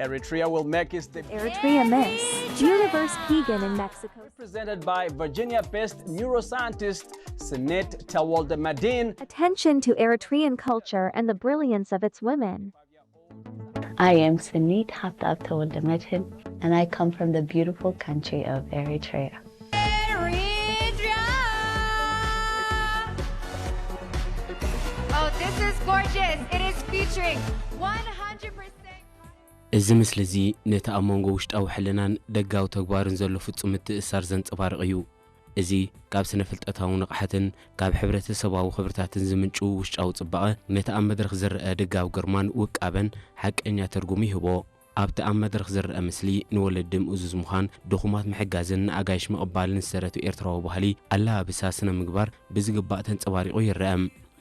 Eritrea will make its debut. Eritrea Miss Universe Keegan in Mexico. Represented by Virginia-based neuroscientist Sinet Tawolde Madin. Attention to Eritrean culture and the brilliance of its women. I am Sunit Haptab Tawalda Medhin, and I come from the beautiful country of Eritrea. Eritrea. Oh, this is gorgeous. It is featuring one hundred percent. እዚ ምስሊ እዚ ነቲ ኣብ መንጎ ውሽጣዊ ሕልናን ደጋዊ ተግባርን ዘሎ ፍጹም ምትእስሳር ዘንጸባርቕ እዩ። እዚ ካብ ስነ-ፍልጠታዊ ንቕሓትን ካብ ሕብረተሰባዊ ክብርታትን ዝምንጩ ውሽጣዊ ጽባቐ፣ ነቲ ኣብ መድረኽ ዝረኣ ደጋዊ ግርማን ውቃበን ሓቀኛ ትርጉም ይህቦ። ኣብቲ ኣብ መድረኽ ዝረኣ ምስሊ፣ ንወለዲ ምእዙዝ ምዃን፣ ድኹማት ምሕጋዝን ንኣጋይሽ ምቕባልን ዝሰረቱ ኤርትራዊ ባህሊ፣ ኣለባብሳ፣ ስነ-ምግባር ብዝግባእ ተንጸባሪቑ ይረአ።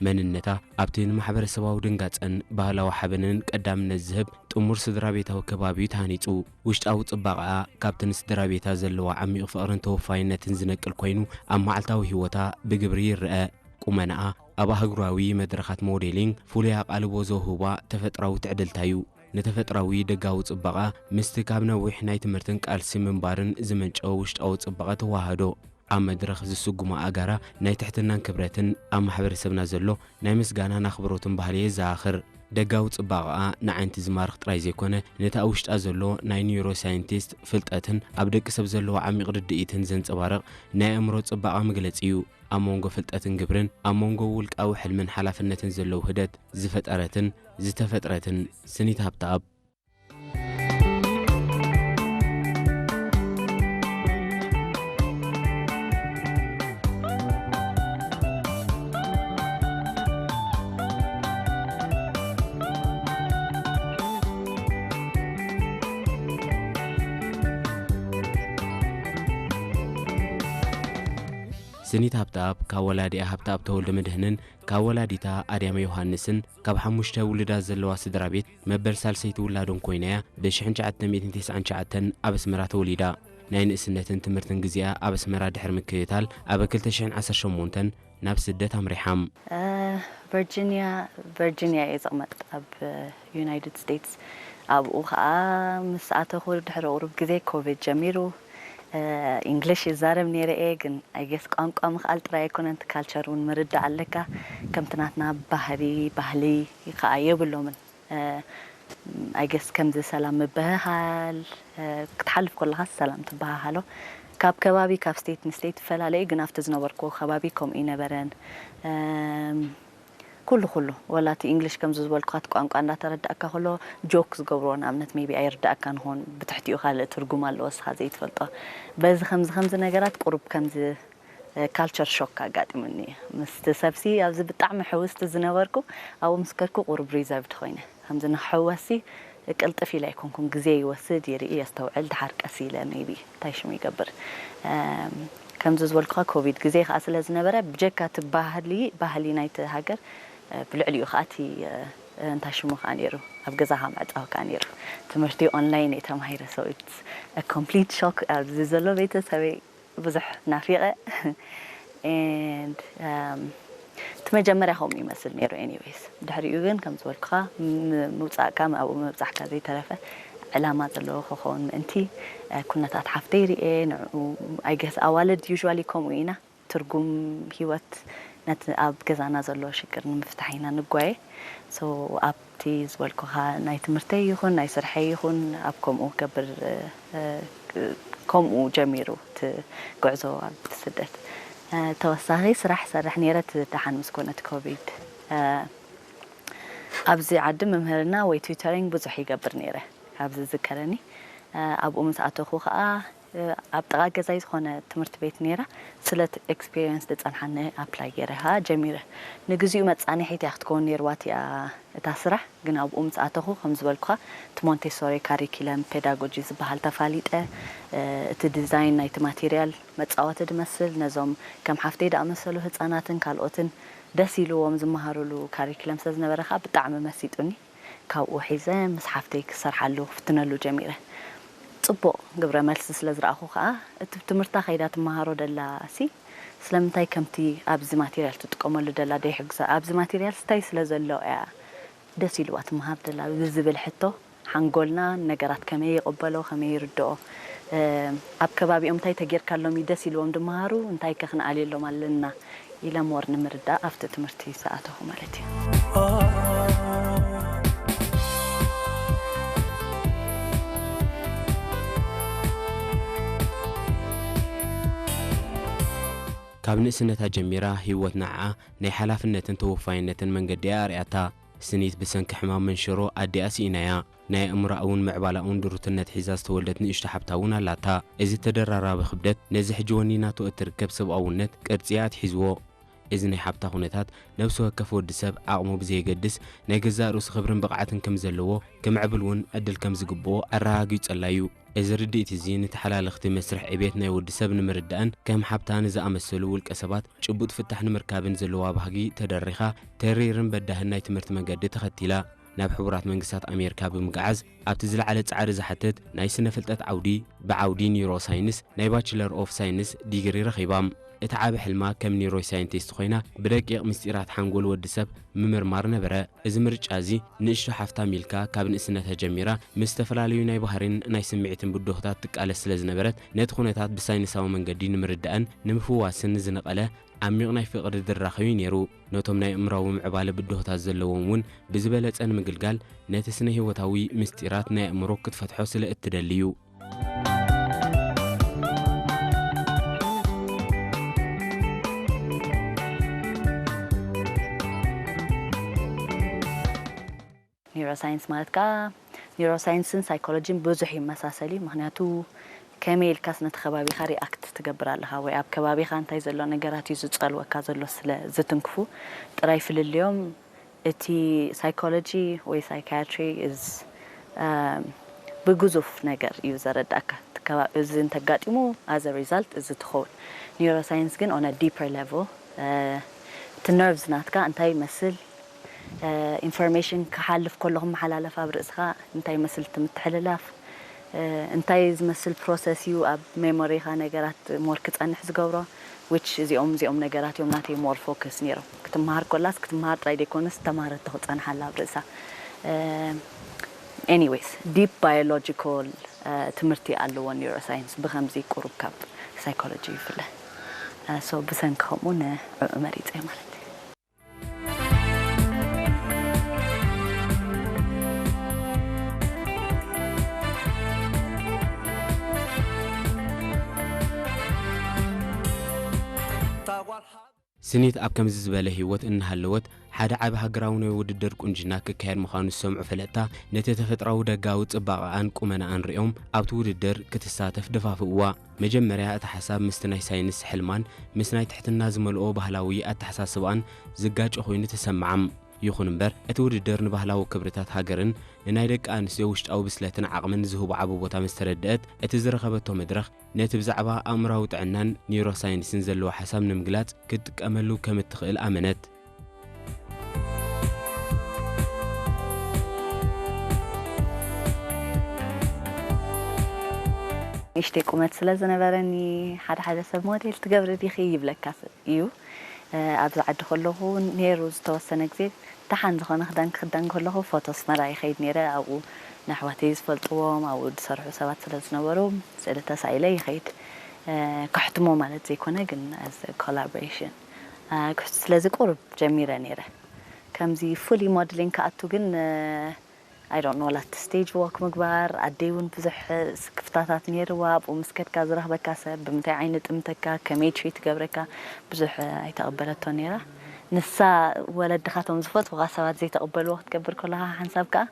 መንነታ ኣብቲ ንማሕበረሰባዊ ድንጋጸን ባህላዊ ሓበንን ቀዳምነት ዝህብ ጥሙር ስድራ ቤታዊ ከባቢ እዩ ተሃኒጹ። ውሽጣዊ ጽባቐኣ ካብቲ ንስድራ ቤታ ዘለዋ ዓሚቕ ፍቕርን ተወፋይነትን ዝነቅል ኮይኑ፣ ኣብ መዓልታዊ ህይወታ ብግብሪ ይረአ። ቁመናኣ ኣብ ኣህጉራዊ መድረኻት ሞዴሊንግ ፍሉይ ኣቓልቦ ዘውህባ ተፈጥራዊ ትዕድልታ እዩ። ንተፈጥራዊ ደጋዊ ጽባቐ ምስቲ ካብ ነዊሕ ናይ ትምህርትን ቃልሲ ምንባርን ዝመንጨወ ውሽጣዊ ጽባቐ ተዋህዶ። ኣብ መድረኽ ዝስጉማ ኣጋራ ናይ ትሕትናን ክብረትን ኣብ ማሕበረሰብና ዘሎ ናይ ምስጋናን ኣኽብሮትን ባህሊ የዘኻኽር። ደጋዊ ጽባቐኣ ንዓይንቲ ዝማርኽ ጥራይ ዘይኮነ፣ ነቲ ኣብ ውሽጣ ዘሎ ናይ ኒውሮሳይንቲስት ፍልጠትን ኣብ ደቂ ሰብ ዘለዎ ዓሚቕ ርድኢትን ዘንጸባርቕ ናይ ኣእምሮ ጽባቐ መግለጺ እዩ። ኣብ መንጎ ፍልጠትን ግብርን፣ ኣብ መንጎ ውልቃዊ ሕልምን ሓላፍነትን ዘሎ ውህደት ዝፈጠረትን ዝተፈጥረትን ስኒት ሃብተኣብ። ስኒት ሃብተኣብ ካብ ወላዲኣ ሃብተኣብ ተወልደ መድህንን ካብ ወላዲታ ኣድያመ ዮሃንስን ካብ ሓሙሽተ ውሉዳት ዘለዋ ስድራ ቤት መበል ሳልሰይቲ ውላዶም ኮይና እያ ብ ሽሕን ትሽዓተ ሚእትን ተስዓን ትሽዓተን ኣብ ኣስመራ ተወሊዳ። ናይ ንእስነትን ትምህርትን ግዜኣ ኣብ ኣስመራ ድሕሪ ምክትታል ኣብ ክልተ ሽሕን ዓሰርተ ሸሞንተን ናብ ስደት ኣምሪሓ። ቨርጂኒያ ቨርጂኒያ እየ ዝቕመጥ ኣብ ዩናይትድ ስቴትስ። ኣብኡ ከዓ ምስ ኣተኹ ድሕሪ ቁሩብ ግዜ ኮቪድ ጀሚሩ። ኢንግሊሽ ይዛረብ ነይረ እየ፣ ግን ኣይገስ ቋንቋ ምኽኣል ጥራይ ኣይኮነን፣ እቲ ካልቸር እውን ምርዳእ ኣለካ። ከምቲ ናትና ባህሪ ባህሊ ከዓ የብሎምን። ኣይገስ ከምዚ ሰላም ምብህሃል፣ ክትሓልፍ ከለኻ ሰላም ትበሃሃሎ። ካብ ከባቢ ካብ ስቴት ንስቴት ይፈላለ እዩ፣ ግን ኣብቲ ዝነበርኩዎ ከባቢ ከምኡ ይነበረን። ኩሉ ኩሉ ወላ እቲ ኢንግሊሽ ከምዚ ዝበልኩኻ እቲ ቋንቋ እንዳተረዳእካ ከሎ ጆክ ዝገብርዎ ንኣብነት ሜቢ ኣይርዳእካን ይኾን፣ ብትሕቲኡ ካልእ ትርጉም ኣለዎ እስኻ ዘይትፈልጦ። በዚ ከምዚ ከምዚ ነገራት ቁሩብ ከምዚ ካልቸር ሾክ ኣጋጢሙኒ። ምስቲ ሰብሲ ኣብዚ ብጣዕሚ ሕውስቲ ዝነበርኩ ኣብኡ ምስ ከድኩ ቁሩብ ሪዘርቭድ ኮይነ። ከምዚ ንክሕወሲ ቅልጥፍ ኢለ ኣይኮንኩን፣ ግዜ ይወስድ፣ ይርኢ፣ የስተውዕል፣ ድሓር ቀስ ኢለ ሜቢ እንታይ ሽሙ ይገብር። ከምዚ ዝበልኩኻ ኮቪድ ግዜ ከዓ ስለ ዝነበረ ብጀካ እቲ ባህሊ ባህሊ ናይቲ ሃገር ብልዕሊኡ ከዓ እቲ እንታይ ሽሙ ከዓ ነይሩ ኣብ ገዛኻ ምዕፃው ከዓ ነይሩ። ትምህርቲ ኦንላይን እየ ተማሂረ። So it's a complete shock ኣብዚ ዘሎ ቤተሰበይ ብዙሕ ናፊቐ and እቲ መጀመርያ ከምኡ ይመስል ነይሩ። Anyways ድሕሪኡ ግን ከም ዝበልኩኻ ምውፃእካ ኣብኡ ምብፃሕካ ዘይተረፈ ዕላማ ዘለዎ ክኸውን ምእንቲ ኩነታት ሓፍተይ ርኤ ንዕኡ I guess ኣዋልድ usually ከምኡ ኢና ትርጉም ህይወት ነቲ ኣብ ገዛና ዘሎ ሽግር ንምፍታሕ ኢና ንጓየ። So ኣብቲ ዝበልኩኻ ናይ ትምህርተይ ይኹን ናይ ስርሐይ ይኹን ኣብ ከምኡ ገብር ከምኡ ጀሚሩ እቲ ጉዕዞ ኣብ ስደት። ተወሳኺ ስራሕ ሰርሕ ነይረ እቲ ደሓን ምስ ኮነ እቲ ኮቪድ። ኣብዚ ዓዲ ምምህርና ወይ ቱተሪንግ ብዙሕ ይገብር ነይረ ካብ ዝዝከረኒ። ኣብኡ ምስ ኣተኹ ከዓ ኣብ ጥቓ ገዛይ ዝኾነ ትምህርቲ ቤት ነይራ። ስለ እቲ ኤክስፒሪየንስ ዝፀንሓኒ ኣፕላይ ገይረ ከዓ ጀሚረ። ንግዚኡ መፃንሒት እያ ክትከውን ነይርዋ እቲኣ እታ ስራሕ፣ ግን ኣብኡ ምስ ኣተኹ ከም ዝበልኩኻ እቲ ሞንቴሶሪ ካሪኪለም ፔዳጎጂ ዝበሃል ተፋሊጠ። እቲ ዲዛይን ናይቲ ማቴሪያል መፃወቲ ዝመስል ነዞም ከም ሓፍተይ ዝኣመሰሉ ህፃናትን ካልኦትን ደስ ኢልዎም ዝመሃሩሉ ካሪክለም ስለ ዝነበረ ከዓ ብጣዕሚ መሲጡኒ። ካብኡ ሒዘ ምስ ሓፍተይ ክሰርሓሉ ክፍትነሉ ጀሚረ። ፅቡቕ ግብረ መልሲ ስለ ዝረኣኹ ከዓ እቲ ትምህርታ ከይዳ ትመሃሮ ደላ ሲ ስለምንታይ ከምቲ ኣብዚ ማቴሪያል ትጥቀመሉ ደላ ደይሕግዛ ኣብዚ ማቴሪያል ስታይ ስለ ዘሎ እያ ደስ ኢልዋ ትመሃር ደላ ብዝብል ሕቶ ሓንጎልና ነገራት ከመይ ይቕበሎ፣ ከመይ ይርድኦ፣ ኣብ ከባቢኦም እንታይ ተጌርካሎም እዩ ደስ ኢልዎም ድመሃሩ፣ እንታይ ከ ክንኣልየሎም ኣለና ኢለ ሞር ንምርዳእ ኣብቲ ትምህርቲ ዝኣተኹ ማለት እዩ። ካብ ንእስነታ ጀሚራ ህይወት ንዓኣ ናይ ሓላፍነትን ተወፋይነትን መንገዲ እያ ኣርእያታ። ስኒት ብሰንኪ ሕማም መንሽሮ ኣዲኣ ስኢናያ። ናይ ኣእምሮኣውን ምዕባላውን ድሩትነት ሒዛ ዝተወልደት ንእሽቶ ሓብታ እውን ኣላታ። እዚ ተደራራቢ ክብደት ነዚ ሕጂ ወኒናቶ እትርከብ ሰብኣውነት ቅርጺ ኣትሒዝዎ። እዚ ናይ ሓብታ ኩነታት ነብሲ ወከፍ ወዲ ሰብ ዓቕሙ ብዘየገድስ ናይ ገዛእ ርእሱ ክብርን ብቕዓትን ከም ዘለዎ ክምዕብል እውን ዕድል ከም ዝግብኦ ኣረጋጊጸላ እዩ። እዚ ርድኢት እዚ ንተሓላለኽቲ መስርሕ ዕቤት ናይ ወዲ ሰብ ንምርዳእን ከም ሓብታ ንዝኣመሰሉ ውልቀ ሰባት ጭቡጥ ፍታሕ ንምርካብን ዘለዋ ባህጊ ተደሪኻ ተሪርን በዳህን ናይ ትምህርቲ መገዲ ተኸቲላ። ናብ ሕቡራት መንግስታት ኣሜሪካ ብምግዓዝ ኣብቲ ዝለዓለ ጻዕሪ ዝሓትት ናይ ስነ ፍልጠት ዓውዲ ብዓውዲ ኒውሮ ሳይንስ ናይ ባችለር ኦፍ ሳይንስ ዲግሪ ረኺባ። እቲ ዓቢ ሕልማ ከም ኒውሮ ሳይንቲስት ኮይና ብደቂቕ ምስጢራት ሓንጎል ወዲ ሰብ ምምርማር ነበረ። እዚ ምርጫ እዚ ንእሽቶ ሓፍታ ሚልካ ካብ ንእስነታ ጀሚራ ምስ ዝተፈላለዩ ናይ ባህሪን ናይ ስምዒትን ብድሆታት ትቃለስ ስለ ዝነበረት ነቲ ኩነታት ብሳይንሳዊ መንገዲ ንምርዳእን ንምፍዋስን ዝነቐለ ዓሚቕ ናይ ፍቕሪ ድራኸ እዩ ነይሩ። ነቶም ናይ ኣእምሮኣዊ ምዕባለ ብድሆታት ዘለዎም እውን ብዝበለጸ ንምግልጋል ነቲ ስነ ህይወታዊ ምስጢራት ናይ ኣእምሮ ክትፈትሖ ስለ እትደሊ እዩ። ኒውሮሳይንስ ማለት ከዓ ኒውሮሳይንስን ሳይኮሎጂን ብዙሕ ይመሳሰል እዩ። ምክንያቱ ከመይ ኢልካስ ነቲ ከባቢኻ ሪኣክት ትገብር ኣለኻ ወይ ኣብ ከባቢኻ እንታይ ዘሎ ነገራት እዩ ዝጸልወካ ዘሎ ስለ ዝትንክፉ ጥራይ ፍልልዮም እቲ ሳይኮሎጂ ወይ ሳይካትሪ is ብግዙፍ ነገር እዩ ዘረዳእካ። እቲ ከባቢ እዚ እንተጋጢሙ as a result እዚ ትኸውን። ኒውሮሳይንስ ግን on a deeper level እቲ ነርቭስ ናትካ እንታይ ይመስል ኢንፎርሜሽን ክሓልፍ ከሎ ክመሓላለፍ ኣብ ርእስኻ እንታይ ይመስል እቲ ምትሕልላፍ እንታይ ዝመስል ፕሮሰስ እዩ ኣብ ሜሞሪኻ ነገራት ሞር ክፀንሕ ዝገብሮ which እዚኦም እዚኦም ነገራት እዮም ናተይ ሞር ፎከስ ነይሮም ክትመሃር ኮላስ ክትመሃር ጥራይ ዘይኮነስ ተማረቶ ክፀንሓላ ኣብ ርእሳ anyways deep biological ትምህርቲ ኣለዎ ኒውሮሳይንስ ብከምዚ ቁሩብ ካብ ሳይኮሎጂ ይፍለ so ብሰንኪ ከምኡ ንዕኡ መሪፀ ማለት እዩ። ስኒት ኣብ ከምዚ ዝበለ ህይወት እናሃለወት ሓደ ዓቢ ሃገራዊ ናይ ውድድር ቁንጅና ክካየድ ምዃኑ ዝሰምዑ ፈለጥታ ነቲ ተፈጥራዊ ደጋዊ ጽባቐኣን ቁመናኣን ሪኦም ኣብቲ ውድድር ክትሳተፍ ደፋፍእዋ። መጀመርያ እቲ ሓሳብ ምስቲ ናይ ሳይንስ ሕልማን ምስ ናይ ትሕትና ዝመልኦ ባህላዊ ኣተሓሳስባኣን ዝጋጮ ኮይኑ ተሰምዓ። ይኹን እምበር እቲ ውድድር ንባህላዊ ክብርታት ሃገርን ንናይ ደቂ ኣንስትዮ ውሽጣዊ ብስለትን ዓቕምን ዝህቦ ዓቢ ቦታ ምስ ተረድአት እቲ ዝረኸበቶ መድረኽ ነቲ ብዛዕባ ኣእምራዊ ጥዕናን ኒውሮሳይንስን ዘለዎ ሓሳብ ንምግላጽ ክትጥቀመሉ ከም እትኽእል ኣመነት። ንእሽተይ ቁመት ስለ ዝነበረኒ ሓደ ሓደ ሰብ ሞዴል ትገብሪ ዲኺ ይብለካ እዩ ኣብዚ ዓዲ ከለኹ ነይሩ ዝተወሰነ ግዜ ደሓን ዝኾነ ክዳን ክኽደን ከለኹ ፎቶ ኣስመራ ይኸይድ ነይረ ኣብኡ ንኣሕዋተይ ዝፈልጥዎም ኣብኡ ዝሰርሑ ሰባት ስለ ዝነበሩ ስእሊ ተሳኢለ ይኸይድ ከሕትሞ ማለት ዘይኮነ ግን as collaboration ክሕቱ ስለዚ ቁሩብ ጀሚረ ነይረ ከምዚ fully modeling ክኣቱ ግን I don't know ላት stage walk ምግባር ኣደይ እውን ብዙሕ ስክፍታታት ነይርዋ ኣብኡ ምስ ከድካ ዝረኽበካ ሰብ ብምንታይ ዓይኒ ጥምተካ ከመይ treat ገብረካ ብዙሕ ኣይተቐበለቶ ነይራ ንሳ ወለድኻ ቶም ዝፈትውኻ ሰባት ዘይተቐበልዎ ክትገብር ከለኻ ሓንሳብ ከዓ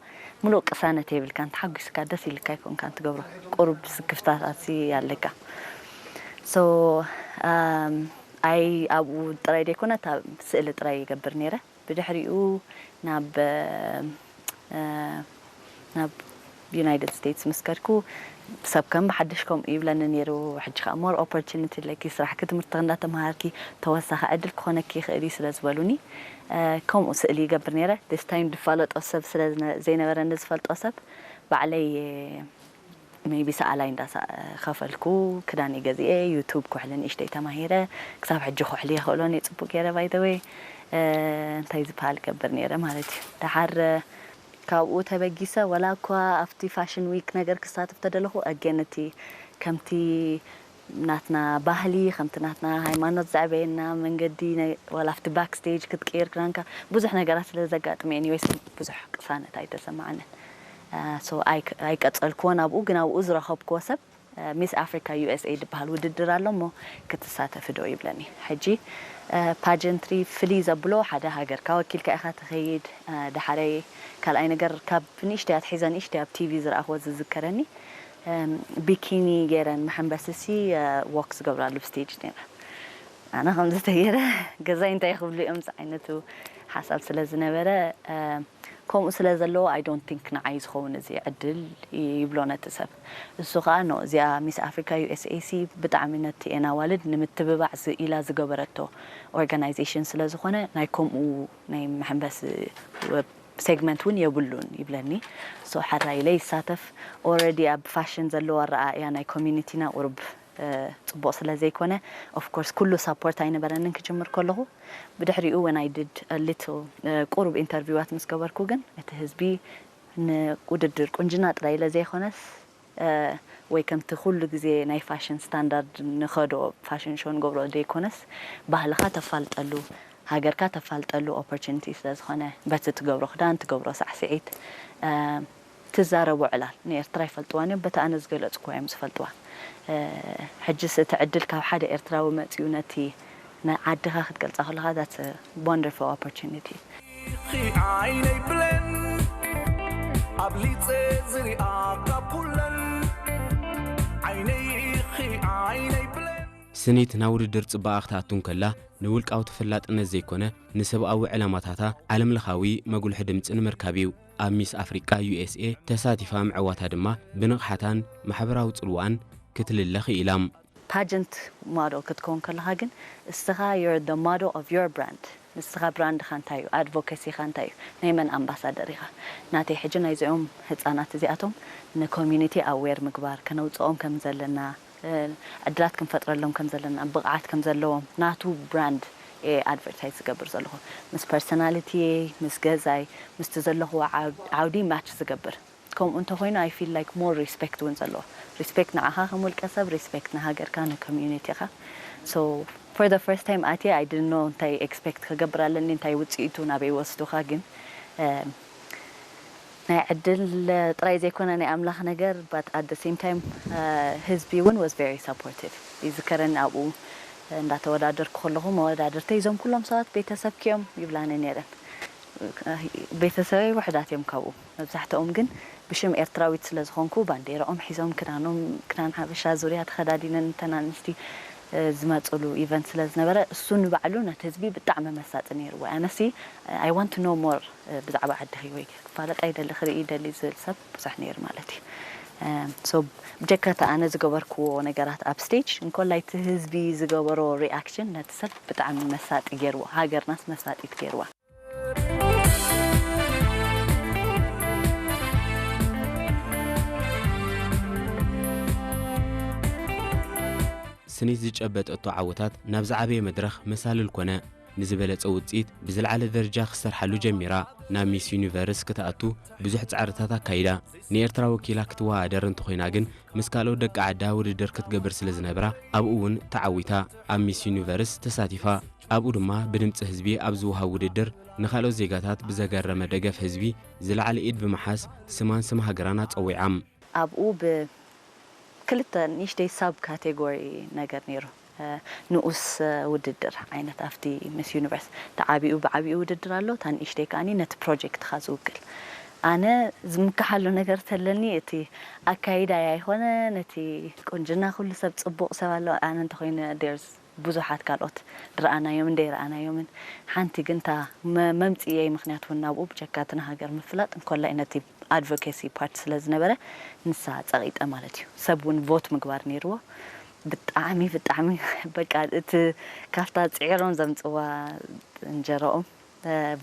ምሉእ ቅሳነት የብልካን ተሓጒስካ ደስ ኢልካ ኣይኮንካን ትገብሮ ቁሩብ ስክፍታታት ኣለካ so ኣይ ኣብኡ ጥራይ ዘይኮነ ስእሊ ጥራይ ይገብር ነይረ ብድሕሪኡ ናብ ናብ ዩናይትድ ስቴትስ ምስ ከድኩ ሰብ ከም ብሓድሽ ከምኡ ይብለኒ ነይሩ ሕጂ ከዓ more opportunity ኣለኪ ስራሕኪ ትምህርትኺ እንዳተምሃርኪ ተወሳኺ ዕድል ክኾነኪ ይኽእል እዩ ስለ ዝበሉኒ ከምኡ ስእሊ ይገብር ነይረ this time ዝፋለጦ ሰብ ስለ ዘይነበረኒ ዝፈልጦ ሰብ ባዕለይ maybe ሰኣላይ እንዳከፈልኩ ክዳን ገዚኤ ዩቱብ ኩሕሊ ንእሽተይ ተማሂረ ክሳብ ሕጂ ኩሕሊ የኽእሎን እየ ፅቡቅ ገይረ by the way እንታይ ዝበሃል ገብር ነይረ ማለት እዩ ደሓር ካብኡ ተበጊሰ ወላ እኳ ኣብቲ ፋሽን ዊክ ነገር ክሳተፍ ተደለኹ ኣገን እቲ ከምቲ ናትና ባህሊ ከምቲ ናትና ሃይማኖት ዘዕበየና መንገዲ ናይ- ወላ ኣብቲ ባክ ስቴጅ ክትቅይር ክዳንካ ብዙሕ ነገራት ስለ ዘጋጥመ ኒወይስ ብዙሕ ቅሳነት ኣይተሰማዓንን። ሶ ኣይቀጸልክዎን ኣብኡ ግን ኣብኡ ዝረኸብክዎ ሰብ ሚስ ኣፍሪካ ዩ ኤስ ኤ ዝበሃል ውድድር ኣሎ እሞ ክትሳተፊ ዶ ይብለኒ። ሕጂ ፓጀንትሪ ፍልይ ዘብሎ ሓደ ሃገርካ ወኪልካ ኢኻ ትኸይድ። ዳሓረይ ካልኣይ ነገር ካብ ንእሽተይ ኣትሒዘ ንእሽተይ ኣብ ቲቪ ዝረኣኽዎ ዝዝከረኒ ቢኪኒ ገይረን መሐንበስሲ ዎክ ዝገብራሉ ስቴጅ ነይረ። ኣነ ከምዚ ተገይረ ገዛይ እንታይ ክብሉ እዮም ዝዓይነቱ ሓሳብ ስለ ዝነበረ ከምኡ ስለ ዘለዎ I don't think ንዓይ ዝኸውን እዚ ዕድል ይብሎ ነቲ ሰብ። እሱ ከዓ ኖ እዚኣ ሚስ ኣፍሪካ ዩ ኤስ ኤ ሲ ብጣዕሚ ነቲ ኤን ኣዋልድ ንምትብባዕ ኢላ ዝገበረቶ ኦርጋናይዜሽን ስለ ዝኾነ ናይ ከምኡ ናይ መሐንበሲ ሴግመንት እውን የብሉን ይብለኒ። ሶ ሕራይ ኢለ ይሳተፍ። ኦረዲ ኣብ ፋሽን ዘለዎ ኣረኣእያ ናይ ኮሚኒቲና ቁሩብ ፅቡቕ ስለ ዘይኮነ ኦፍኮርስ ኩሉ ሳፖርት ኣይነበረንን ክጅምር ከለኹ። ብድሕሪኡ when I did a little ቁሩብ ኢንተርቪዋት ምስ ገበርኩ ግን እቲ ህዝቢ ንውድድር ቁንጅና ጥራይ ኢለ ዘይኮነስ ወይ ከምቲ ኩሉ ግዜ ናይ ፋሽን ስታንዳርድ ንኸዶ ፋሽን ሾው ንገብሮ ዘይኮነስ ባህልኻ ተፋልጠሉ ሃገርካ ተፋልጠሉ ኦፖርቹኒቲ ስለ ዝኾነ በቲ ትገብሮ ክዳን ትገብሮ ሳዕስዒት ትዛረቦ ዕላል ንኤርትራ ይፈልጥዋን እዮም በቲ ኣነ ዝገለፅኩዋ እዮም ዝፈልጥዋ። ሕጅስ እቲ ዕድል ካብ ሓደ ኤርትራዊ መፅኡ ነቲ ዓድኻ ክትገልፃ ከለኻ that's a wonderful opportunity። ዓይነይ ብለን ኣብሊፀ ዝሪኣ ካብ ኩለን ዓይነይ ኢኺ ዓይነይ ብለን። ስኒት ናብ ውድድር ጽባቐ ክትኣቱ እንከላ ንውልቃዊ ተፈላጥነት ዘይኮነ ንሰብኣዊ ዕላማታታ ዓለምለኻዊ መጉልሒ ድምጺ ንምርካብ እዩ። ኣብ ሚስ ኣፍሪቃ ዩ ኤስ ኤ ተሳቲፋ ምዕዋታ ድማ ብንቕሓታን ማሕበራዊ ጽልዋኣን ክትልለ ክኢላ። ፓጀንት ሞደል ክትከውን ከለኻ ግን እስኻ you're the model of your brand። ንስኻ ብራንድኻ እንታይ እዩ? ኣድቮኬሲኻ እንታይ እዩ? ናይ መን ኣምባሳደር ኢኻ? ናተይ ሕጂ ናይዚኦም ህፃናት እዚኣቶም ንኮሚኒቲ ኣዌር ምግባር ከነውፅኦም ከም ዘለና ዕድላት ክንፈጥረሎም ከም ዘለና ብቕዓት ከም ዘለዎም ናቱ ብራንድ እየ ኣድቨርታይዝ ዝገብር ዘለኹ ምስ ፐርሶናሊቲየይ ምስ ገዛይ ምስቲ ዘለኹዎ ዓውዲ ማች ዝገብር ከምኡ እንተኮይኑ I feel like more respect እውን ዘለዎ respect ንዓኻ ከም ውልቀ ሰብ respect ንሃገርካ ንኮሚዩኒቲኻ so for the first time ኣትየ I didn't know እንታይ expect ክገብር ኣለኒ እንታይ ውፅኢቱ ናበይ ወስዱኻ ግን ናይ ዕድል ጥራይ ዘይኮነ ናይ ኣምላኽ ነገር but at the same time ህዝቢ እውን was very supportive ይዝከረኒ ኣብኡ እንዳተወዳደርኩ ከለኹ መወዳድርተይ እዞም ኩሎም ሰባት ቤተሰብኪ እዮም ይብላኒ ነይረን ቤተሰበይ ውሕዳት እዮም ካብኡ መብዛሕትኦም ግን ብሽም ኤርትራዊት ስለ ዝኾንኩ ባንዴራኦም ሒዞም ክዳኖም ክዳን ሓበሻ ዙርያ ተኸዳዲነን እተን ኣንስቲ ዝመፅሉ ኢቨንት ስለ ዝነበረ እሱ ንባዕሉ ነቲ ህዝቢ ብጣዕሚ መሳጢ ነይርዎ ኣነሲ I want to know more ብዛዕባ ዓድኺ ወይ ክፋለጥ ኣይደሊ ክርኢ ይደሊ ዝብል ሰብ ብዙሕ ነይሩ ማለት እዩ so ብጀካ እቲ ኣነ ዝገበርክዎ ነገራት ኣብ ስቴጅ እንኮላይ እቲ ህዝቢ ዝገበሮ ሪኣክሽን ነቲ ሰብ ብጣዕሚ መሳጢ ገይርዎ ሃገርናስ መሳጢት ገይርዋ ስኒት ዝጨበጠቶ ዓወታት ናብ ዝዓበየ መድረኽ መሳልል ኮነ። ንዝበለጸ ውጽኢት ብዝለዓለ ደረጃ ክትሰርሓሉ ጀሚራ። ናብ ሚስ ዩኒቨርስ ክትኣቱ ብዙሕ ጻዕርታት ኣካይዳ። ንኤርትራ ወኪላ ክትወዳደር እንተኾይና ግን ምስ ካልኦት ደቂ ዓዳ ውድድር ክትገብር ስለ ዝነብራ ኣብኡ እውን ተዓዊታ። ኣብ ሚስ ዩኒቨርስ ተሳቲፋ። ኣብኡ ድማ ብድምጺ ህዝቢ ኣብ ዝወሃብ ውድድር ንኻልኦት ዜጋታት ብዘገረመ ደገፍ ህዝቢ ዝለዓለ ኢድ ብምሓዝ ስማን ስም ሃገራን ኣጸዊዓም። ኣብኡ ብ ክልተ ንእሽተይ ሳብ ካቴጎሪ ነገር ነይሩ ንኡስ ውድድር ዓይነት ኣብቲ ምስ ዩኒቨርስ ተዓቢኡ ብዓቢኡ ውድድር ኣሎ እታ ንእሽተይ ከዓኒ ነቲ ፕሮጀክትኻ ዝውክል ኣነ ዝምክሓሉ ነገር ተለኒ እቲ ኣካይዳይ ኣይኮነ ነቲ ቁንጅና ኩሉ ሰብ ፅቡቕ ሰብ ኣሎ ኣነ እንተኮይነ ዴርስ ብዙሓት ካልኦት ድረኣናዮም እንደ ይረኣናዮምን ሓንቲ ግን እታ መምፅእየይ ምክንያት እውን ናብኡ ብጀካ እቲ ንሃገር ምፍላጥ እንኮላይ ነቲ ኣድቮኬሲ ፓርት ስለ ዝነበረ ንሳ ፀቒጠ ማለት እዩ ሰብ እውን ቮት ምግባር ነይርዎ ብጣዕሚ ብጣዕሚ በቃ እቲ ካብታ ፅዒሮም ዘምፅዋ እንጀራኦም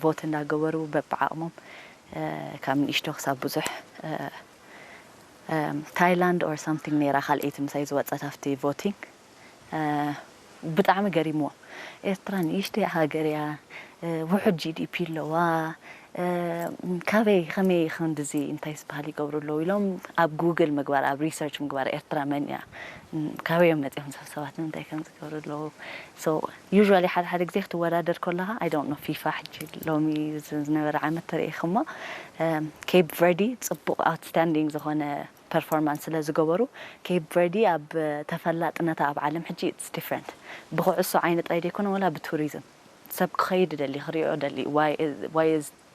ቮት እንዳገበሩ በብዓቕሞም ካብ ንእሽቶ ክሳብ ብዙሕ ታይላንድ or something ነይራ ካልኣይቲ ምሳይ ዝወፀት ኣብቲ ቮቲንግ ብጣዕሚ ገሪምዎም ኤርትራ ንእሽተይ ሃገር እያ ውሑድ ጂ ዲ ፒ ኣለዋ ካበይ ከመይ ክንድዚ እንታይ ዝበሃል ይገብሩ ኣለዉ ኢሎም ኣብ ጉግል ምግባር ኣብ ሪሰርች ምግባር ኤርትራ መን እያ፣ ካበይ እዮም መፂኦም ሰብ ሰባት ንምንታይ ከም ዝገብሩ ኣለዉ። So usually ሓደ ሓደ ግዜ ክትወዳደር ከለኻ I don't know ፊፋ ሕጂ ሎሚ ዝነበረ ዓመት ተርእይኽሞ ኬፕ ቨርዲ ፅቡቕ ኣውትስታንዲንግ ዝኾነ ፐርፎርማንስ ስለ ዝገበሩ ኬፕ ቨርዲ ኣብ ተፈላጥነታ ኣብ ዓለም ሕጂ it's different ብኩዕሶ ዓይኒ ጥራይ ዘይኮነ ወላ ብቱሪዝም ሰብ ክኸይድ ደሊ ክሪኦ ደሊ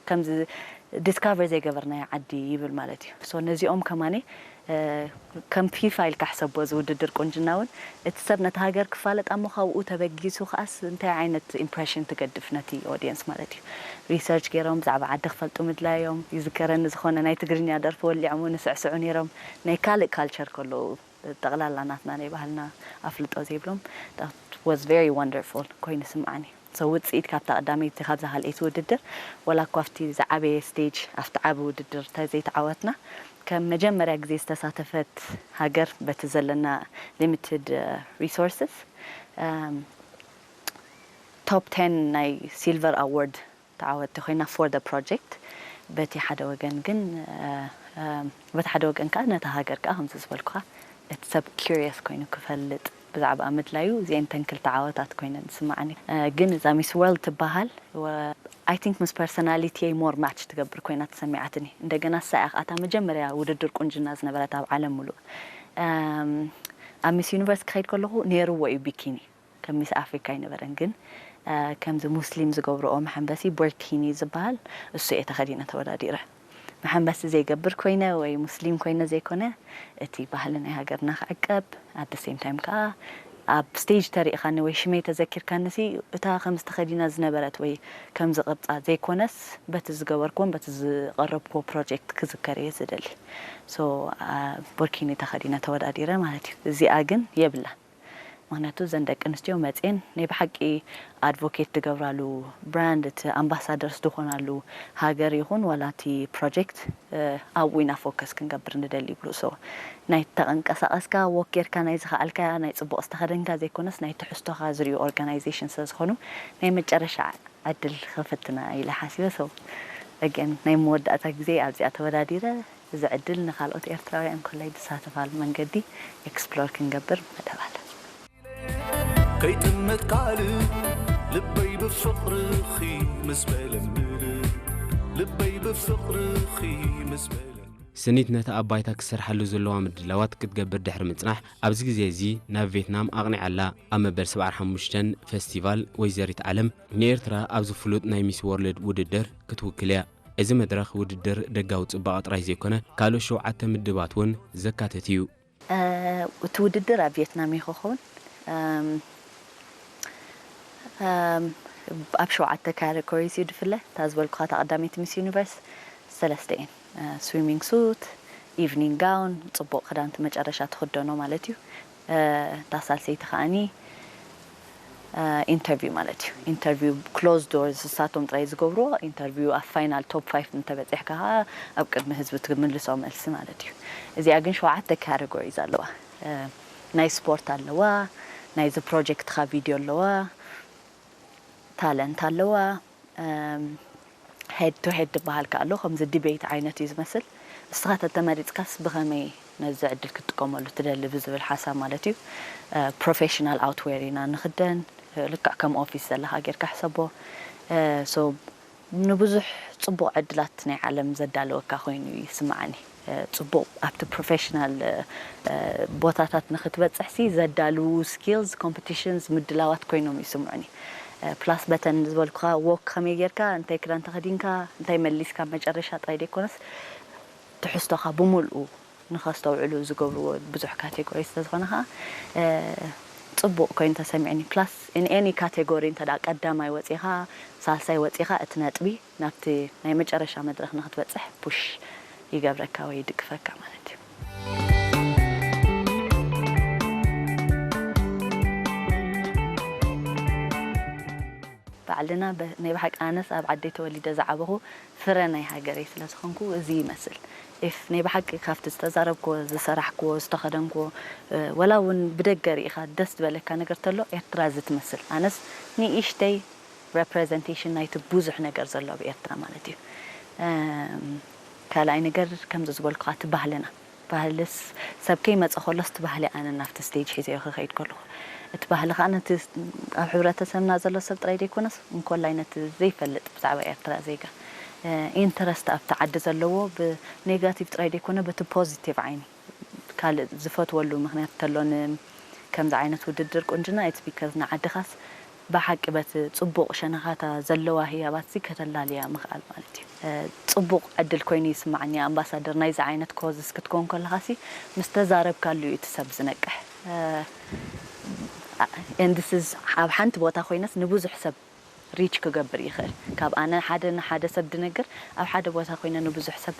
ከምዚ ዲስካቨር ዘይገበርናዮ ዓዲ ይብል ማለት እዩ። So ነዚኦም ከማኒ ከም ፊፋ ኢልካ ሕሰቦ እዚ ውድድር ቁንጅና እውን እቲ ሰብ ነቲ ሃገር ክፋለጥ ኣሞ ካብኡ ተበጊሱ ከኣስ እንታይ ዓይነት ኢምፕሬሽን ትገድፍ ነቲ ኦዲየንስ ማለት እዩ። ሪሰርች ገይሮም ብዛዕባ ዓዲ ክፈልጡ ምድላዮም ይዝከረኒ። ዝኾነ ናይ ትግርኛ ደርፊ ወሊዖም እውን ይስዕስዑ ነይሮም። ናይ ካልእ ካልቸር ከለዉ ጠቕላላ ናትና ናይ ባህልና ኣፍልጦ ዘይብሎም was very wonderful ኮይኑ ስምዓኒ። So ውፅኢት ካብታ ቀዳመይቲ ካብዛ ካልኣይቲ ውድድር ወላ እኳ ኣብቲ ዝዓበየ ስቴጅ ኣብቲ ዓቢ ውድድር ተዘይተዓወትና ከም መጀመርያ ግዜ ዝተሳተፈት ሃገር በቲ ዘለና ሊሚትድ ሪሶርስስ ቶፕ ቴን ናይ ሲልቨር ኣዋርድ ተዓወቲ ኮይና for the project። በቲ ሓደ ወገን ግን በቲ ሓደ ወገን ከዓ ነታ ሃገር ከዓ ከምዚ ዝበልኩኻ እቲ ሰብ ኪሪየስ ኮይኑ ክፈልጥ ብዛዕባ ምድላዩ እዚአን ተን ክልተ ዓወታት ኮይነን ዝስማዓኒ። ግን እዛ ሚስ ወርልድ ትበሃል I think ምስ ፐርሶናሊቲ ሞር ማች ትገብር ኮይና ተሰሚዓትኒ። እንደገና እሳ እያ ከዓ እታ መጀመርያ ውድድር ቁንጅና ዝነበረት ኣብ ዓለም ሙሉእ። ኣብ ሚስ ዩኒቨርስ ክኸይድ ከለኹ ነይርዎ እዩ ቢኪኒ ከም ሚስ ኣፍሪካ ኣይነበረን ግን ከምዚ ሙስሊም ዝገብርኦ መሐንበሲ ቦርኪኒ ዝበሃል እሱ እየ ተኸዲነ ተወዳዲረ። መሐንበሲ ዘይገብር ኮይነ ወይ ሙስሊም ኮይነ ዘይኮነ እቲ ባህሊ ናይ ሃገርና ክዕቀብ ኣደ ሴም ታይም ከዓ ኣብ ስቴጅ ተሪእኻኒ ወይ ሽመይ ተዘኪርካኒ ሲ እታ ከም ዝተኸዲና ዝነበረት ወይ ከም ዝቕብፃ ዘይኮነስ በቲ ዝገበርክዎን በቲ ዝቐረብክዎ ፕሮጀክት ክዝከር እየ ዝደሊ። ሶ ቦርኪኒ ተኸዲነ ተወዳዲረ ማለት እዩ። እዚኣ ግን የብላን። ምክንያቱ እዘን ደቂ ኣንስትዮ መፅኤን ናይ ብሓቂ ኣድቮኬት ትገብራሉ ብራንድ እቲ ኣምባሳደርስ ዝኾናሉ ሃገር ይኹን ዋላ እቲ ፕሮጀክት ኣብኡ ኢና ፎከስ ክንገብር ንደሊ ይብሉ። ሶ ናይ ተቐንቀሳቐስካ ወክ ጌርካ ናይ ዝኸኣልካ ናይ ፅቡቕ ዝተኸደንካ ዘይኮነስ ናይ ትሕዝቶኻ ዝሪኡ ኦርጋናይዜሽን ስለ ዝኾኑ ናይ መጨረሻ ዕድል ክፍትና ኢለ ሓሲበ። ሶ ኣገን ናይ መወዳእታ ግዜ ኣብዚኣ ተወዳዲረ እዚ ዕድል ንካልኦት ኤርትራውያን ኮላይ ዝሳተፋሉ መንገዲ ኤክስፕሎር ክንገብር መደብ ኣለ። ከይጥምት ካልእ ልበይ ብፍቕርኺ ምስ በለምል ልበይ ብፍቕርኺ ምስ በለ ስኒት ነቲ ኣብ ባይታ ክሰርሓሉ ዘለዋ ምድላዋት ክትገብር ድሕሪ ምጽናሕ ኣብዚ ግዜ እዚ ናብ ቬትናም ኣቕኒዓ ኣላ። ኣብ መበል ሰብዓን ሓሙሽተን ፈስቲቫል ወይዘሪት ዓለም ንኤርትራ ኣብዚ ፍሉጥ ናይ ሚስ ዎርልድ ውድድር ክትውክል እያ። እዚ መድረኽ ውድድር ደጋዊ ጽባቐ ጥራይ ዘይኮነ ካልኦት ሸውዓተ ምድባት እውን ዘካትት እዩ። እቲ ውድድር ኣብ ቪየትናም እዩ ክኸውን። ኣብ ሸውዓተ ካተጎሪስ እዩ ድፍለ። እታ ዝበልኩኻ እታ ቀዳመይቲ ሚስ ዩኒቨርስ ሰለስተ እየን። ስዊሚንግ ሱት፣ ኢቭኒንግ ጋውን፣ ፅቡቕ ክዳንቲ መጨረሻ ትኽደኖ ማለት እዩ። እታ ሳልሰይቲ ከዓኒ ኢንተርቪው ማለት እዩ። ኢንተርቪው ክሎዝ ዶርስ እሳቶም ጥራይ ዝገብርዎ ኢንተርቪው ኣብ ፋይናል ቶፕ ፋይፍ እንተበፂሕካ ከዓ ኣብ ቅድሚ ህዝቢ ትምልሶ መልሲ ማለት እዩ። እዚኣ ግን ሸውዓተ ካተጎሪስ ኣለዋ። ናይ ስፖርት ኣለዋ፣ ናይዚ ፕሮጀክትካ ቪድዮ ኣለዋ፣ ታለንት ኣለዋ፣ ሄድ ቱ ሄድ ዝበሃል ከ ኣሎ፣ ከምዚ ዲቤት ዓይነት እዩ ዝመስል። ንስኻ ተተመሪፅካስ ብኸመይ ነዚ ዕድል ክትጥቀመሉ ትደሊ ብዝብል ሓሳብ ማለት እዩ። ፕሮፌሽናል ኣውትዌር ኢና ንኽደን፣ ልክዕ ከም ኦፊስ ዘለኻ ጌርካ ሕሰቦ። ሶ ንብዙሕ ፅቡቕ ዕድላት ናይ ዓለም ዘዳለወካ ኮይኑ ይስምዓኒ። ፅቡቕ ኣብቲ ፕሮፌሽናል ቦታታት ንክትበፅሕ ሲ ዘዳልዉ ስኪልስ ኮምፒቲሽንስ ምድላዋት ኮይኖም ይስምዑኒ። ፕላስ በተን ዝበልኩኻ ዎክ ከመይ ጌርካ እንታይ ክዳን ተኸዲንካ እንታይ መሊስካ መጨረሻ ጥራይ ዘይኮነስ ትሕዝቶኻ ብምልኡ ንኸስተውዕሉ ዝገብርዎ ብዙሕ ካቴጎሪ ስለዝኾነ ከዓ ፅቡቕ ኮይኑ ተሰሚዕኒ። ፕላስ ኢን ኤኒ ካቴጎሪ እንተ ቀዳማይ ወፂኻ ሳልሳይ ወፂኻ እቲ ነጥቢ ናብቲ ናይ መጨረሻ መድረኽ ንክትበፅሕ ፑሽ ይገብረካ ወይ ይድግፈካ ማለት እዩ። ባዕልና ናይ ብሓቂ ኣነስ ኣብ ዓደይ ተወሊደ ዝዓበኹ ፍረ ናይ ሃገረይ ስለ ዝኾንኩ እዚ ይመስል። ኢፍ ናይ ብሓቂ ካብቲ ዝተዛረብክዎ ዝሰራሕክዎ ዝተኸደንክዎ ወላ እውን ብደገ ርኢኻ ደስ ዝበለካ ነገር ተሎ ኤርትራ እዚ ትመስል። ኣነስ ንእሽተይ ረፕረዘንቴሽን ናይቲ ብዙሕ ነገር ዘሎ ኣብ ኤርትራ ማለት እዩ። ካልኣይ ነገር ከምዚ ዝበልኩኻ እቲ ባህልና፣ ባህልስ ሰብ ከይመፀ ከሎስ እቲ ባህሊ ኣነ ናብቲ ስቴጅ ሒዘዮ ክኸይድ ከለኹ፣ እቲ ባህሊ ከዓ ነቲ ኣብ ሕብረተሰብና ዘሎ ሰብ ጥራይ ዘይኮነስ እንኮላይ ነቲ ዘይፈልጥ ብዛዕባ ኤርትራ ዜጋ ኢንተረስት ኣብቲ ዓዲ ዘለዎ ብኔጋቲቭ ጥራይ ዘይኮነ በቲ ፖዚቲቭ ዓይኒ ካልእ ዝፈትወሉ ምኽንያት እንተሎ ከምዚ ዓይነት ውድድር ቁንጅና it's because ንዓድኻስ ብሓቂ በቲ ጽቡቕ ሸነኻታ ዘለዋ ህያባትሲ ከተላልያ ምኽኣል ማለት እዩ። ጽቡቕ ዕድል ኮይኑ ይስማዓኒ ኣምባሳደር ናይዚ ዓይነት ኮዝስ ክትከውን ከለኻሲ ምስ ተዛረብካሉ እዩ እቲ ሰብ ዝነቅሕ። And this is ኣብ ሓንቲ ቦታ ኮይነስ ንብዙሕ ሰብ ሪች ክገብር ይኽእል። ካብ ኣነ ሓደ ንሓደ ሰብ ድነግር ኣብ ሓደ ቦታ ኮይነ ንብዙሕ ሰብ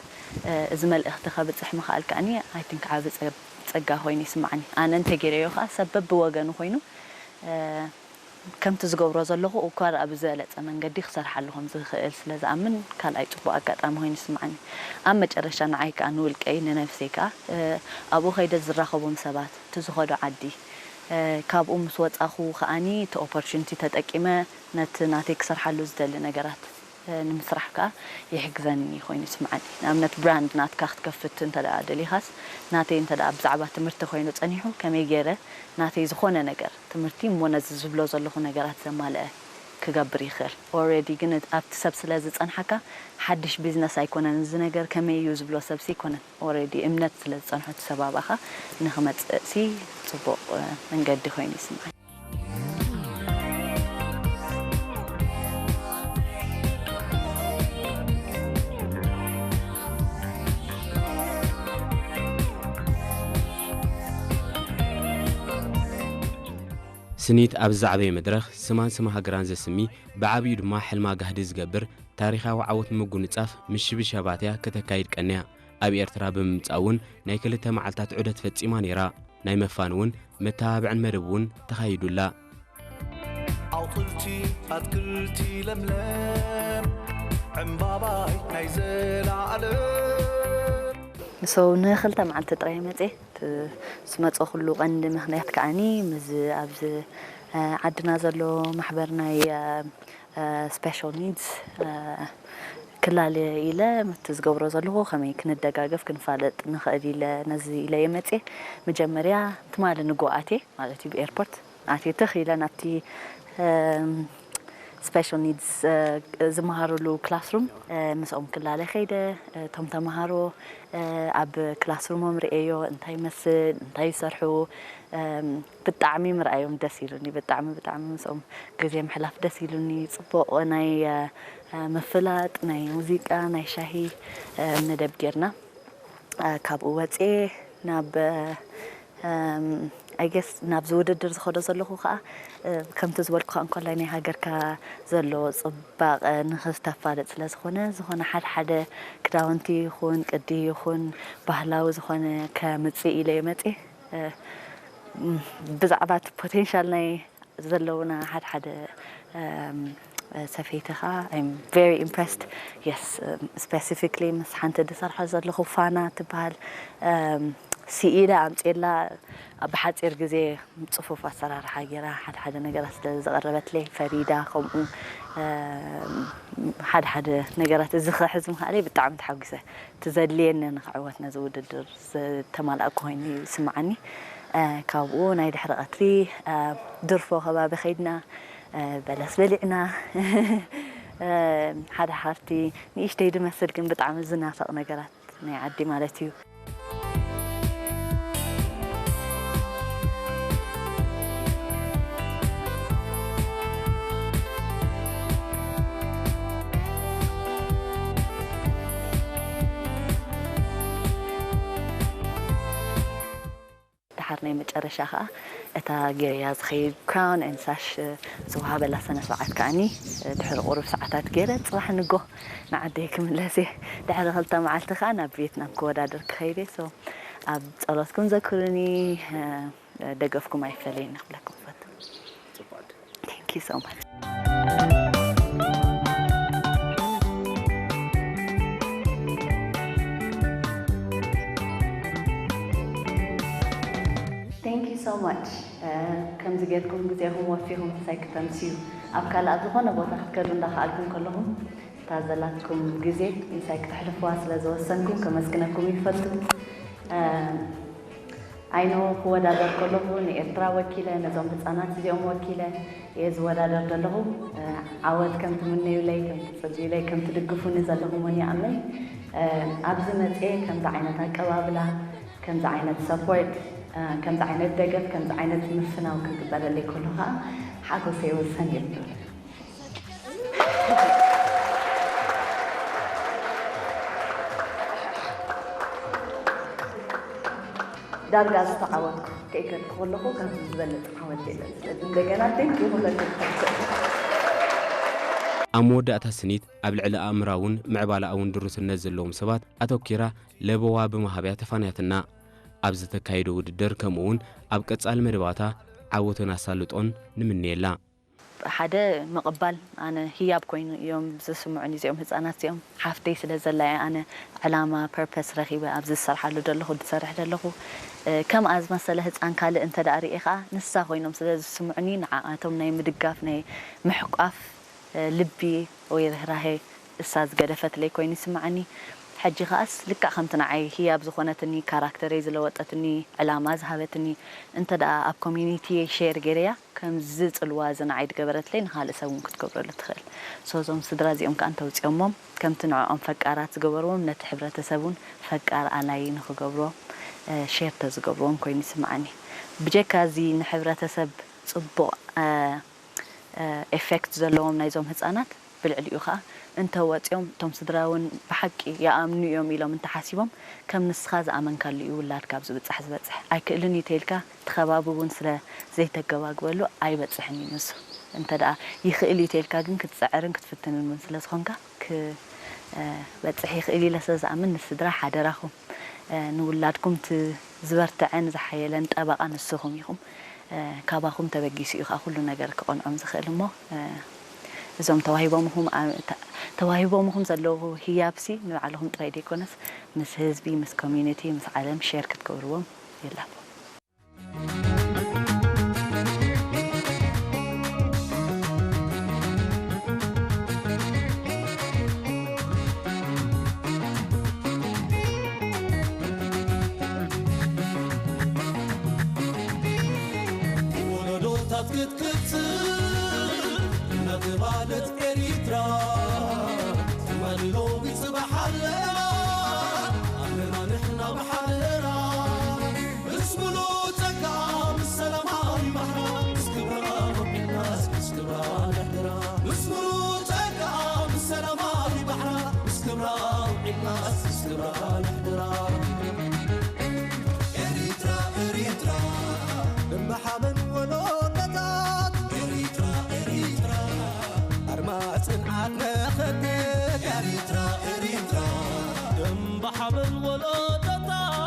እዚ መልእኽቲ ከብፅሕ ምኽኣል ከኣኒ I think ዓብ ፀጋ ኮይኑ ይስማዓኒ። ኣነ እንተገይረዮ ከዓ ሰብ በብወገኑ ኮይኑ ከምቲ ዝገብሮ ዘለኹ እኳ ኣብ ዝበለፀ መንገዲ ክሰርሓሉ ከም ዝኽእል ስለ ዝኣምን ካልኣይ ፅቡቕ ኣጋጣሚ ኮይኑ ይስማዓኒ። ኣብ መጨረሻ ንዓይ ከዓ ንውልቀይ ንነፍሰይ ከዓ ኣብኡ ከይደ ዝራኸቦም ሰባት እቲ ዝኸዶ ዓዲ ካብኡ ምስ ወፃኹ ከኣኒ እቲ ኦፖርቹኒቲ ተጠቂመ ነቲ ናተይ ክሰርሓሉ ዝደሊ ነገራት ንምስራሕ ከዓ ይሕግዘኒ ኮይኑ ይስምዓኒ። ንኣብነት ብራንድ ናትካ ክትከፍት እንተ ደኣ ደሊኻስ ናተይ እንተ ደኣ ብዛዕባ ትምህርቲ ኮይኑ ጸኒሑ ከመይ ገይረ ናተይ ዝኾነ ነገር ትምህርቲ እሞ ነዚ ዝብሎ ዘለኹ ነገራት ዘማልአ ክገብር ይኽእል። ኦልሬዲ ግን ኣብቲ ሰብ ስለ ዝጸንሓካ ሓድሽ ቢዝነስ ኣይኮነን እዚ ነገር ከመይ እዩ ዝብሎ ሰብሲ ኣይኮነን። ኦልሬዲ እምነት ስለ ዝጸንሖ እቲ ሰብ ኣባኻ ንኽመጽእሲ ጽቡቕ መንገዲ ኮይኑ ይስምዓኒ። ስኒት ኣብ ዝዓበየ መድረኽ ስማን ስም ሃገራን ዘስሚ፣ ብዓብዩ ድማ ሕልማ ጋህዲ ዝገብር፣ ታሪኻዊ ዓወት ንምጉንጻፍ ምሽብሻባት እያ ከተካይድ ቀንያ። ኣብ ኤርትራ ብምምጻእ እውን ናይ ክልተ መዓልታት ዑደት ፈጺማ ነይራ። ናይ መፋን እውን መተባብዕን መደብ እውን ተኻይዱላ። ኣውፅልቲ ኣትክልቲ ለምለም ዕምባባይ ናይ ዘላለም። ሰው ንክልተ መዓልቲ ጥራይ መፅየ። እቲ ዝመፀኹሉ ቀንዲ ምኽንያት ከዓኒ ምስ ኣብዚ ዓድና ዘሎ ማሕበር ናይ ስፔሻል ኒድስ ክላለ ኢለ እቲ ዝገብሮ ዘለኹ ከመይ ክንደጋገፍ ክንፋለጥ ንኽእል ኢለ ነዚ ኢለ እየ መፅየ። መጀመርያ ትማሊ ንጎ ኣትየ ማለት እዩ ብኤርፖርት ኣትየ ትኽ ኢለ ናብቲ ስፔሻል ኒድስ ዝመሃሩሉ ክላስሩም ምስኦም ክላለ ከይደ እቶም ተምሃሮ ኣብ ክላስሩሞም ርእየዮ እንታይ ይመስል እንታይ ይሰርሑ ብጣዕሚ ምርኣዮም ደስ ኢሉኒ። ብጣዕሚ ብጣዕሚ ምስኦም ግዜ ምሕላፍ ደስ ኢሉኒ። ፅቡቕ ናይ ምፍላጥ ናይ ሙዚቃ ናይ ሻሂ መደብ ጌርና ካብኡ ወፅየ ናብ I guess ናብዚ ውድድር ዝኸዶ ዘለኹ ከዓ ከምቲ ዝበልኩ ከዓ እንኮላይ ናይ ሃገርካ ዘሎ ፅባቐ ንኽተፋልጥ ስለ ዝኾነ ዝኾነ ሓደ ሓደ ክዳውንቲ ይኹን ቅዲ ይኹን ባህላዊ ዝኾነ ከምፅእ ኢለ እየ መፅየ። ብዛዕባ እቲ ፖቴንሻል ናይ ዘለውና ሓደ ሓደ ሰፈይቲ ከዓ I'm very impressed። Yes, specifically ምስ ሓንቲ ዝሰርሖ ዘለኹ ፋና ትበሃል ስኢለ ኣምፅኤላ ብሓፂር ግዜ ፅፉፍ ኣሰራርሓ ገይራ ሓደ ሓደ ነገራት ስለ ዘቕረበትለይ ፈሪዳ ከምኡ ሓደ ሓደ ነገራት እዚ ክሕዝ ምኽኣለይ ብጣዕሚ ተሓጒሰ። እቲ ዘድልየኒ ንኽዕወት ነዚ ውድድር ዝተማላእኩ ኮይኑ ይስምዓኒ። ካብኡ ናይ ድሕሪ ቀትሪ ድርፎ ከባቢ ከይድና በለስ በሊዕና ሓደ ሓርቲ ንእሽተይ ድመስል ግን ብጣዕሚ ዝናፈቕ ነገራት ናይ ዓዲ ማለት እዩ። ድሓር ናይ መጨረሻ ከዓ እታ ገይረያ ዝኸይድ crown and sash ዝወሃበላ ሰነ ስርዓት ከዓኒ ድሕሪ ቁሩብ ሰዓታት ገይረ ፅባሕ ንጎ ንዓደይ ክምለስ እየ። ድሕሪ ክልተ መዓልቲ ከዓ ናብ ቪየትናም ክወዳደር ክኸይድ እየ። So ኣብ ጸሎትኩም ዘክሩኒ፣ ደገፍኩም ኣይፈለየኒ ክብለኩም እፈቱ። Thank you so much. Thank you so much. ከምዚ ጌርኩም ግዜኹም ወፊኹም ምሳይ ክተምስዩ ኣብ ካልእ ኣብ ዝኾነ ቦታ ክትከዱ እንዳኸኣልኩም ከለኹም እታ ዘላትኩም ግዜ ምሳይ ክተሕልፍዋ ስለ ዝወሰንኩም ከመስግነኩም ይፈቱ። ኣይ ኖ ክወዳደር ከለኹ ንኤርትራ ወኪለ፣ ነዞም ህጻናት እዚኦም ወኪለ እየ ዝወዳደር ዘለኹ። ዓወት ከም ትምነዩለይ፣ ከም ትጽልዩለይ፣ ከም ትድግፉኒ ዘለኹም እውን ይኣምን። ኣብዚ መጽኤ ከምዚ ዓይነት ኣቀባብላ፣ ከምዚ ዓይነት ሰፖርት፣ ከምዚ ዓይነት ደገፍ፣ ከምዚ ዓይነት ምፍናው ክግበረለይ ከሎ ከዓ ሓጎሰይ ወሰን የብሉን። ዳርጋ ዝተዓወትኩ ከይከድኩ ከለኹ ካብዚ ዝበለፅ ዓወት የለን። ስለዚ እንደገና ቴንኪ ክብለኩም ይፈቱ። ኣብ መወዳእታ ስኒት ኣብ ልዕሊ ኣእምራውን ምዕባለኣውን ድሩትነት ዘለዎም ሰባት ኣተኪራ ለበዋ ብምሃብያ ተፋንያትና። ኣብ ዝተካየደ ውድድር ከምኡውን ኣብ ቀጻሊ መደባታ ዓወትን ኣሳልጦን ንምነየላ። ሓደ ምቕባል ኣነ ህያብ ኮይኑ እዮም ዝስምዑኒ እዚኦም ህፃናት እዚኦም ሓፍተይ ስለ ዘላ እየ ኣነ ዕላማ ፐርፐስ ረኺበ ኣብዚ ዝሰርሓሉ ዘለኹ ዝሰርሕ ዘለኹ ከምኣ ዝመሰለ ህፃን ካልእ እንተ ደኣ ርእየ ከዓ ንሳ ኮይኖም ስለ ዝስምዑኒ ንዓኣቶም ናይ ምድጋፍ ናይ ምሕቋፍ ልቢ ወይ ርህራሄ እሳ ዝገደፈትለይ ኮይኑ ይስምዓኒ። ሕጂ ከኣስ ልክዕ ከምቲ ንዓይ ህያብ ዝኾነትኒ ካራክተረይ ዝለወጠትኒ ዕላማ ዝሃበትኒ እንተ ደኣ ኣብ ኮሚኒቲየይ ሼር ገይረያ ከምዚ ጽልዋ እዚ ንዓይ ዝገበረትለይ ንኻልእ ሰብ እውን ክትገብረሉ ትኽእል። ሶ እዞም ስድራ እዚኦም ከኣ እንተውፅኦሞም ከምቲ ንዕኦም ፈቃራት ዝገበርዎም ነቲ ሕብረተሰብ እውን ፈቃር ኣላይ ንኽገብርዎም ሼር ተዝገብርዎም ኮይኑ ይስምዓኒ። ብጀካ እዚ ንሕብረተሰብ ጽቡቕ ኤፌክት ዘለዎም ናይዞም ህፃናት ብልዕሊኡ ከዓ እንተወፂኦም እቶም ስድራ እውን ብሓቂ ይኣምኑ እዮም ኢሎም እንተሓሲቦም ከም ንስኻ ዝኣመንካሉ እዩ ውላድካ ኣብ ዝብፃሕ ዝበፅሕ ኣይክእልን እዩ ተይልካ እቲ ከባቢ እውን ስለ ዘይተገባግበሉ ኣይበፅሕን እዩ ንሱ እንተ ደኣ ይኽእል እዩ ተይልካ ግን ክትፅዕርን ክትፍትንን እውን ስለ ዝኾንካ ክበፅሕ ይኽእል ኢለ ስለ ዝኣምን ንስድራ ሓደራኹም ንውላድኩም እቲ ዝበርትዐን ዝሓየለን ጠበቓ ንስኹም ኢኹም ካባኹም ተበጊሱ እዩ ከዓ ኩሉ ነገር ክቐንዖም ዝኽእል እሞ እዞም ተዋሂቦምኹም ተዋሂቦምኹም ዘለዉ ህያብሲ ንባዕልኹም ጥራይ ዘይኮነስ ምስ ህዝቢ ምስ ኮሚኒቲ ምስ ዓለም ሼር ክትገብርዎም ይላቦ ክትክትል እናተባለት ኤሪትራ ትማሊ ሎሚ ጽባሕ ኣለና ኣለና ንሕና ብሓደራ ምስ ሙሉእ ጸጋ ምስ ሰላማዊ ባሕራ ምስ ክብራ ውዒልናስ ምስ ክብራ ንሕድራ ምስ ሙሉእ ጸጋ ምስ ሰላማዊ ባሕራ ምስ ክብራ ውዒልናስ ምስ ክብራ ንሕድራ ኤሪትራ ኤሪትራ እምበሓበን ወሎደታት ኤሪትራ ኤሪትራ ኣርማ ጽንዓት መኸተት ኤሪትራ ኤሪትራ እምበሓበን ወሎደታት